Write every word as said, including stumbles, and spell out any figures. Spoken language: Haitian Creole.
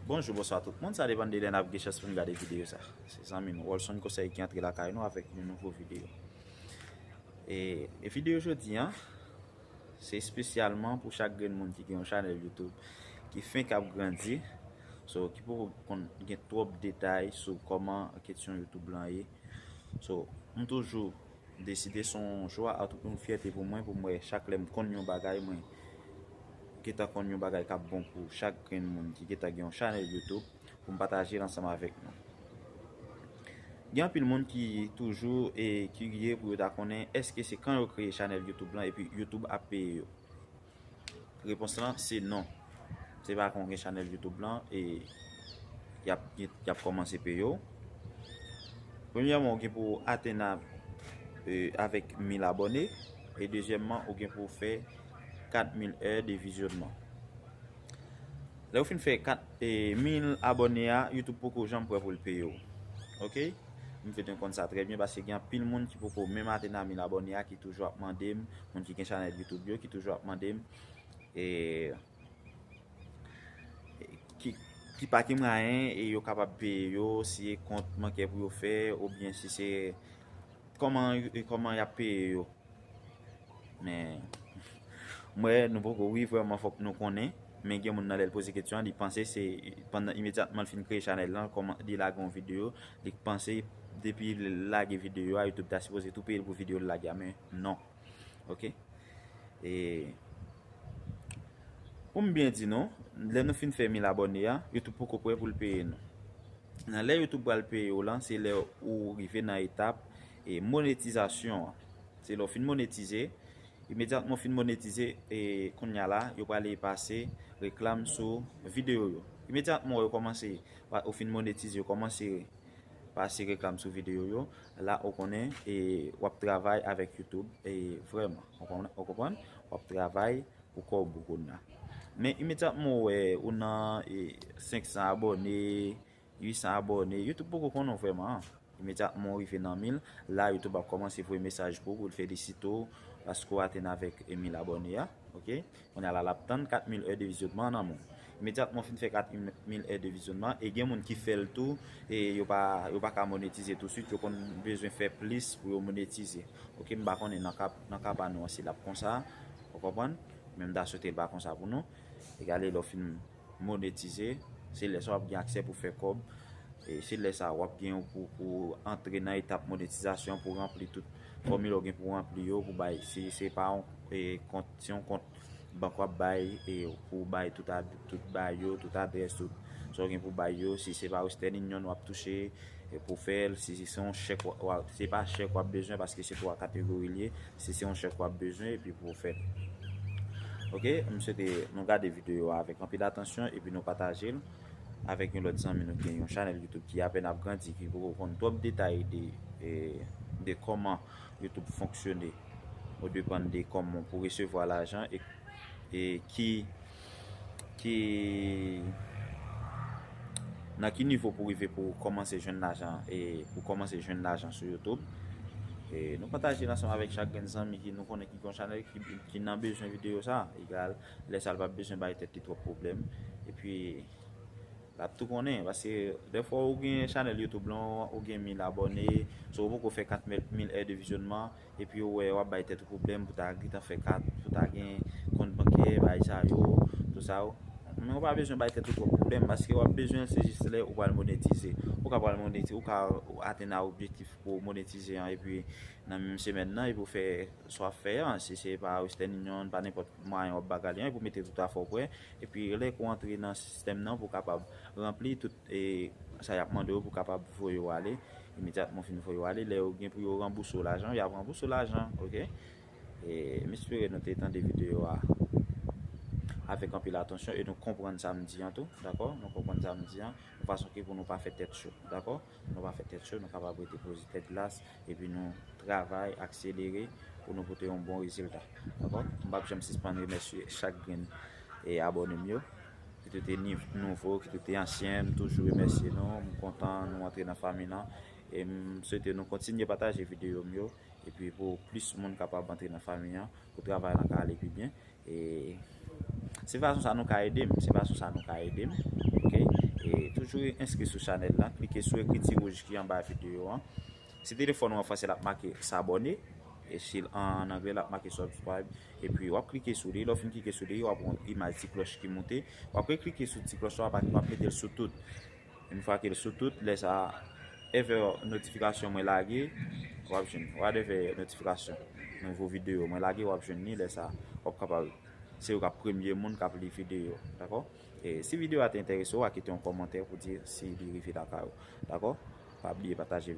Bonjou, bonswa tout moun. Sa depann de lè n ap gen chans pou n gade videyo sa. Se zanmi nou, Wolson Konsèy, ki antre lakay nou avèk yon nouvo videyo. E, e videyo jodi a, se espesyalman pou chak grenn moun ki gen yon chanèl YouTube ki fenk ap grandi, so, ki poko konn gen twòp detay sou kòman kesyon YouTube lan ye. So, m toujou deside, se yon jwa ak yon fyète pou mwen, pou m wè chak lè m konn yon bagay, mwen gentan konn yon bagay k ap bon pou chak grenn moun ki gentan gen yon chanèl YouTube, pou m pataje l ansanm avèk nou. Gen anpil moun ki toujou e kirye pou yo ta konnen èske se kan yo kreye chanèl YouTube lan epi YouTube ap peye yo. Repons lan se non. Se pa kan w gen chanèl YouTube lan e y ap, y ap kòmanse peye w. Premyèman, ou gen pou w atenn a, e, avèk mil abòne. E dezyèmman, ou gen pou w fè kat mil è de vizyònman. Lè w fin fè kat, e, mil abòne a, YouTube poko janm prè pou l peye w. Oke? M fèt konn sa trè byen paske gen anpil moun ki poko menm atenn a mil abòne a ki toujou ap mande m, moun ki gen chanèl YouTube yo ki toujou ap mande m, e, ki, ki pa gen mwayen e yo kapab peye yo, si e kont bankè pou yo fè, oubyen si se kòman, kòman y ap peye yo. Men, m wè nou poko ri vrèman, fòk nou konnen. Men gen moun nan, lè l poze kesyon an, li panse se, pandan imedyatman l fin kreye chanèl lan, kòman li lage yon videyo, li panse depi l lage videyo a, YouTube ta sipoze tou peye l pou videyo l lage a, men non. Oke? E pou m byen di nou, lè nou fin fè mil abòne a, YouTube poko prè pou l peye nou. Nan lè YouTube pral peye w lan, se lè ou rive nan etap, e, monetizasyon an. Se lè w fin monetize, imedyatman w fin monetize, e, kounye a la, yo prale pase reklam sou videyo yo. Imedyatman yo kòmanse, ou fin monetize, yo kòmanse pase reklam sou videyo yo, la ou konnen, e, w ap travay avèk YouTube, e, vrèman. Ou konprann? Ou konprann? W ap travay pou kòb ou kounye a. Men imedyatman w wè ou nan, e, senk san abòne, uit san abòne, YouTube poko konnen w vrèman. Imedyatman w rive nan mil, la YouTube ap kòmanse voye mesaj pou ou, pou l felisite w paske w atenn avèk, e, mil abòne a. Oke? Kounye a la, l ap tann kat mil è de vizyònman nan men w. Imedyatman w fin fè kat mil è de vizyònman, e gen moun ki fè l tou, e yo pa, yo pa ka monetize tousuit, yo konn bezwen fè plis pou yo monetize. Oke, m pa konnen nan ka, nan ka pa nou an si l ap konsa, ou konprann? Men m ta swete l pa konsa pou nou. Egale lè w fin monetize, se lè sa w ap gen aksè pou fè kòb. E se lè sa w ap gen pou, pou antre nan etap monetizasyon, pou ranpli tout fòmilè w gen pou ranpli yo, pou bay, si se pa yon, e, kont, se yon kont bank w ap bay, e pou bay tout ad-, tout bay yo, tout adrès, tout sa w gen pou bay yo, si se pa Western Union w ap touche, e pou fè l, si se yon chèk, w a-, w a-, se pa chèk w ap bezwen paske se twa kategori l ye, si se yon chèk w ap bezwen, epi pou fè l. Oke, m swete nou gade videyo a avèk anpil atansyon, epi nou pataje l avèk yon lòt zanmi nou ki gen yon chanèl YouTube ki apèn ap grandi, ki poko konn twòp detay de, e, de kòman YouTube fonksyone, ou depann de kòman pou resevwa lajan e, e ki, ki, nan ki nivo pou rive pou kòmanse jwenn lajan, e pou kòmanse jwenn lajan sou YouTube. E nou pataje l ansanm avèk chak grenn zanmi ki nou konnen ki gen yon chanèl ki, ki nan bezwen videyo sa. Egal, lè sa l p ap bezwen bay tèt li twòp pwoblèm. Epi, l ap tou konnen, paske dèfwa ou gen chanèl YouTube lan, ou gen mil abòne, so ou poko fè kat mil è de vizyònman, epi ou wè w ap bay tèt ou pwoblèm pou ta gentan fè kat, pou ta gen kont bankè, bagay sa yo, tout sa yo. Men ou pa bezwen bay tèt ou twòp pwoblèm, paske w ap bezwen l se jis lè ou pral monetize. Ou ka pral monetize, ou ka atenn a objektif pou w monetize an, epi nan menm semèn nan, epi w fè sa w ap fè an, si se pa Western Union, pa nenpòt mwayen w ap bagay li an, epi w mete tout afè w prè, epi lè ke w antre nan sistèm nan pou w kapab ranpli tout, e, sa y ap mande w pou w kapab voye w ale. Imedyatman w fin voye w ale, lè yo gen pou yo ranbouse w lajan, y ap ranbouse w lajan, oke? E m espere nou te tande videyo a avèk anpil atansyon e nou konprann sa m di an tou, dakò? Nou konprann sa m di an, yon fason ke pou nou pa fè tèt cho, dakò? Nou pa fè tèt cho, nou kapab rete poze tèt glas, epi nou travay, akselere pou nou pote yon bon rezilta. Dakò? M p ap janm sispann remèsye chak grenn, e, abòne m yo, ki te, te ni-, nouvo, ki te, te ansyen, m toujou remèsye nou. M kontan nou antre nan fanmi nan. E m swete nou kontinye pataje videyo m yo, epi pou plis moun kapab antre nan fanmi an, pou travay lan ka ale pi byen. E se fason sa nou ka ede m, se fason sa nou ka ede m, oke? Toujou enskri sou chanèl la, klike sou ekriti wouj ki anba videyo an. Si telefòn ou an fransè, l ap make s'abonner. E si l an anglè, l ap make subscribe. Epi w ap klike sou li. Lè w fin klike sou li, w ap wè yon imaj ti klòch ki moute. W ap reklike sou ti klòch la, w ap, w ap mete l sou tout. Yon fwa ke l sou tout, lè sa, ever notifikasyon mwen lage, w ap jwenn. Whatever notifikasyon nouvo videyo mwen lage, w ap jwenn li. Lè sa, w ap kapab, se ou k ap premye moun k ap li videyo, dakò? E si videyo a te enterese w, w a kite yon kòmantè pou di si li rive lakay ou, dakò? Pa bliye pataje